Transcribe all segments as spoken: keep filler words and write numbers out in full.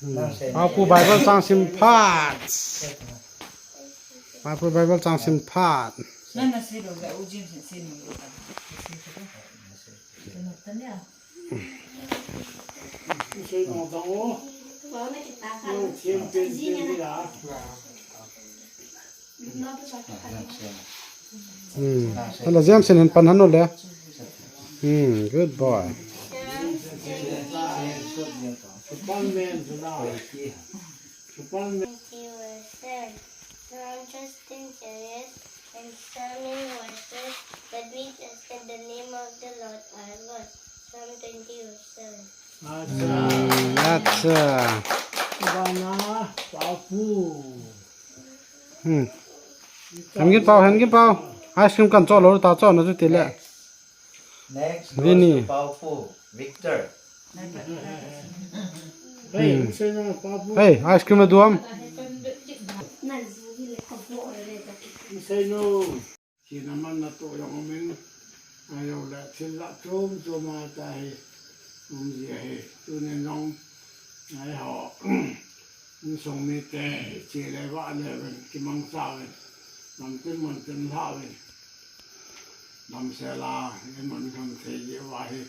Hmm. Papu Bible chang sim phat. Papu Bible chang sim phat. Hmm. Hala James in pan hanu le. Hmm, good boy. Superman, Superman. Twenty-seven. Righteous and serious and serving voices that we bless the name of the Lord our God. Psalm twenty-seven. Acha. Acha. Bana, Papu. Hmm. Hangin pau, hangin pau. Ice cream kan cho lo ta cho na chu tile. Next goes Vini. To Papu, Victor. Hmm. Hey, ice cream aduam. Kinaman na to jong min. Ayo le thil la chom chom a ta hi. Um ji hi. Tunin jong. Ai ho. Insung mite, che le va le ven, kimangcha ven, lamtin muntin lha ven. Damsel a, iman kham thei jeh uva hi,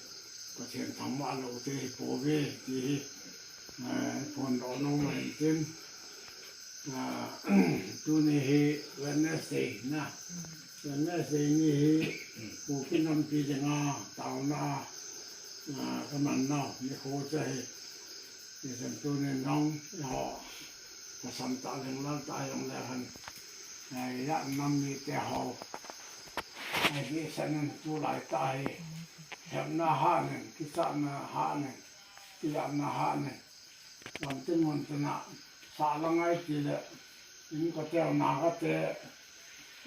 Pathen thangvah lou te hi pouve, ti hi, eh, phondoh nom ahin tin. Ah, tuni hi Wednesday na. Wednesday ni hi, Kuki nampi dinga, taona, ah, kaman nau, nikho chu hi. Hichun tunin jong, eiho, lhasam tah leng lal tah jong le hen. Eh, ijat nam mite ho. Eh, hijeh in tulai tah hi. Hepna hah in, kichahna hah in, kijahna hah in. Lamtin muntin a, sah lang ngai tile, inkote, nagate,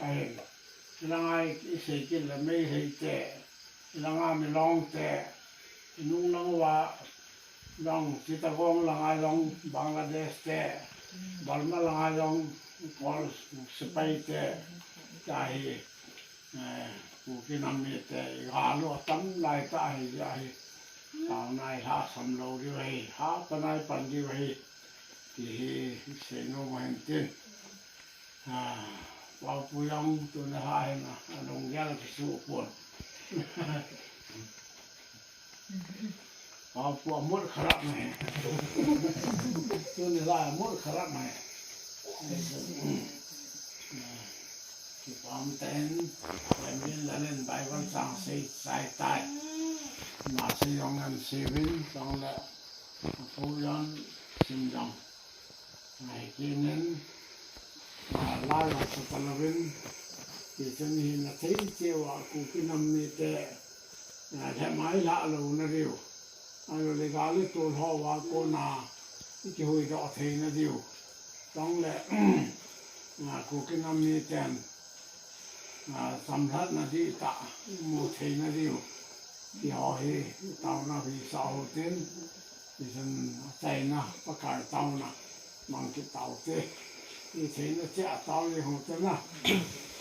ahin. Lang ngai isei kit le Meitei te, lang ngai Milong te, inung lang uva, Jong, Chittagong langa jong Bangladesh te, Burma langa jong Kol sepai te, tia hi, eh, Kuki nam mite, i gal u atam lai tah hi, tia hi, taona i lhasam lou diu ahi, hapan a i pan diu ahi, ti hi, seinom ahin tin. Ah, Papu jong tuni a hin a, alunggel akisuh pon. Papu amut kharap mai. Tuni a amut kharap mai. Kipah tah in, Lamlin Lalin Bible chang sei chai tai. Masei jong an seivin, chang le, Papu jong sim jong. Ngai kinin, ah, la jong sa talouvin, ti chun hi na thei cheh uva Kuki nam mite, ah, lhemai lha louna diu. Ahilou le gal le tol ho uva kona, i kihuhdoh theina diu. Chule, ah, Kuki nam miten, ah, chamlhatna dihtah mu theina diu. Ti ho hi, taona hi sa ho tin, hichun achaina, Pakai taona, mang kit taute. Hi theina cheh a tao le ho te na.